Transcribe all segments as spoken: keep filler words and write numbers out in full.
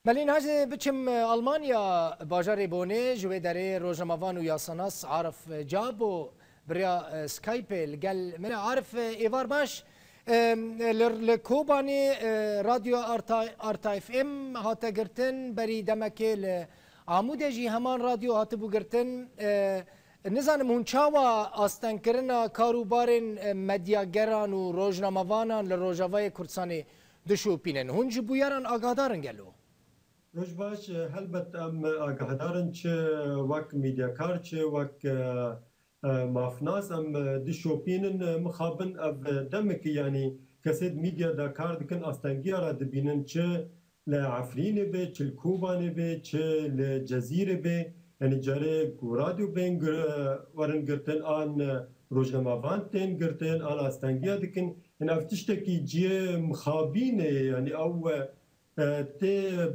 Belê, niha jî biçim, e, Almanya, bajarê Bonê, ji wê derê rojnamevan û yasanas Arif Cabo bi rêya, e, Skype'ê li gel min e. Arif, e, êvar baş. E, li, li Kobanê, e, Radyo Arta, Arta F M hate girtin, berî demekê li Amûdê jî heman radyo hatibû girtin. E, nizanim hûn çawa astengkirina kar û barên, e, medyageran û rojnamevanan li Rojavayê Kurdistanê dişopînin? Hûn ji bûyeran agahdar in gelo? Roj baş, e, helbet em agahdar in, çi wek medyakar, çi wek, e, e, mafnas, em, e, dişopînin, e, mixabin ev, e, demekî, yanî kesê di medya de kar dikin, astengiya re dibînin, çi li Efrînê be, çi li Kobanê be, çi li Cezîrê be, yanî carê ku radyo bên gir-, werin girtin, an, e, rojnamevan tên girtin, an astengiya dikin. Yanî ev tiştekî cihê mixabînê ye, yanî ew, e, e, tê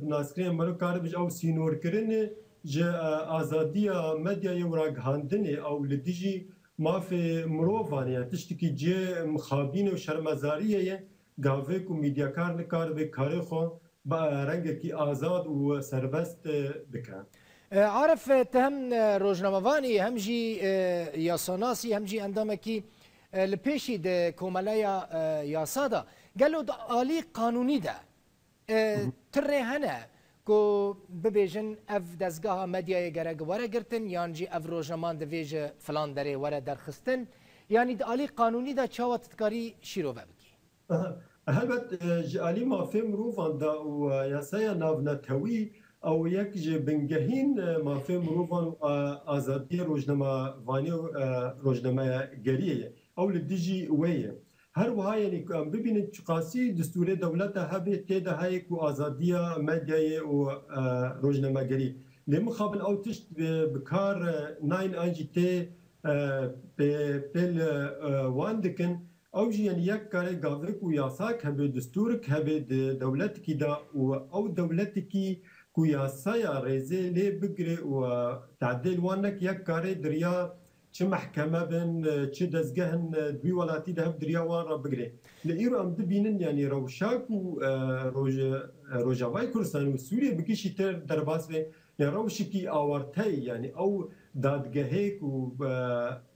naskirinê mero karibij ew sînorkirinê ji, e, azadiya medyayê û ragihandinê ew li dijî mafê mirovan e. Tiştekî cihê mixabînê û şermezariyê ye. Gavê ku medyakar nikaribe karê xwe bi rengekî azad û serbest, e, bike. E, Arif, e, te hem, e, rojnamevanî, hem jî, e, yasanasî, hem jî endamekî, e, li pêşî di komeleya, e, yasa de. Gelo di alî qanûnî de, e, Hı hı. ti rê hene ku bibêjin ev dezgeha medyayê gerek were girtin, yan jî ev rojnaman divê ji filan derê were derxistin? Yanî di alî qanûnî de çawa tu dikarî şîrove bikî? Aha. Helbet, e, ji alî mafê mirovan de û, e, yasaya navnetewî ew yek ji bingehîn, e, mafê mirovan û, e, azadiyê rojnamevanê û, e, rojnamegeriyê ye. Ew li dijî wê ye. Her wiha, yanî ku em bibînin çiqasî distûrê dewleta hebe tê de heye ku azadiya medyayê û, e, rojnamegerî. Lê mixabin ew tişt bi, bi kar, e, nayên an jî tê, e, pê, pê li, e, wan dikin. Ew jî, yanî, yek kare gavik û yasak hebe, distûrik hebe di dewletikî de û ew dewletikî ku yasaya rêzê lê bigire û, e, tadê li wan neke, yek kare di riya çi mehkeme bin, e, çi dezgehin, e, di wî welatî de hebe di riya wan re bigire. Lê îro em dibînin, yanî, rewşa ku, e, Roj-, e, Rojavayê Kurdistan û Sûriyê bi gişî tê derbas be, ya rewşekî awarte ye, yanî ew dadgehê ku, e,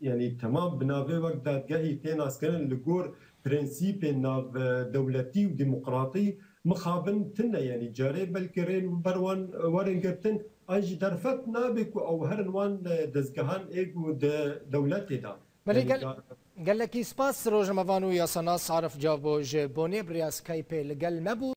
yanî temam bi navê wek dadgehî tê naskirin li gor prensîpên nav, e, dewletî û demokratî mixabin tune, yanî carê belkî rê li ber wan, e, werin girtin, an jî derfet nabe ku ew herin wan, e, dezgehan ê ku di dewletê de. Belê, yanî gel-, gar- gelekî spas, rojnamevan û yasanas Arif Cabo ji Bonê bi rêya Skype'ê li gel me bû.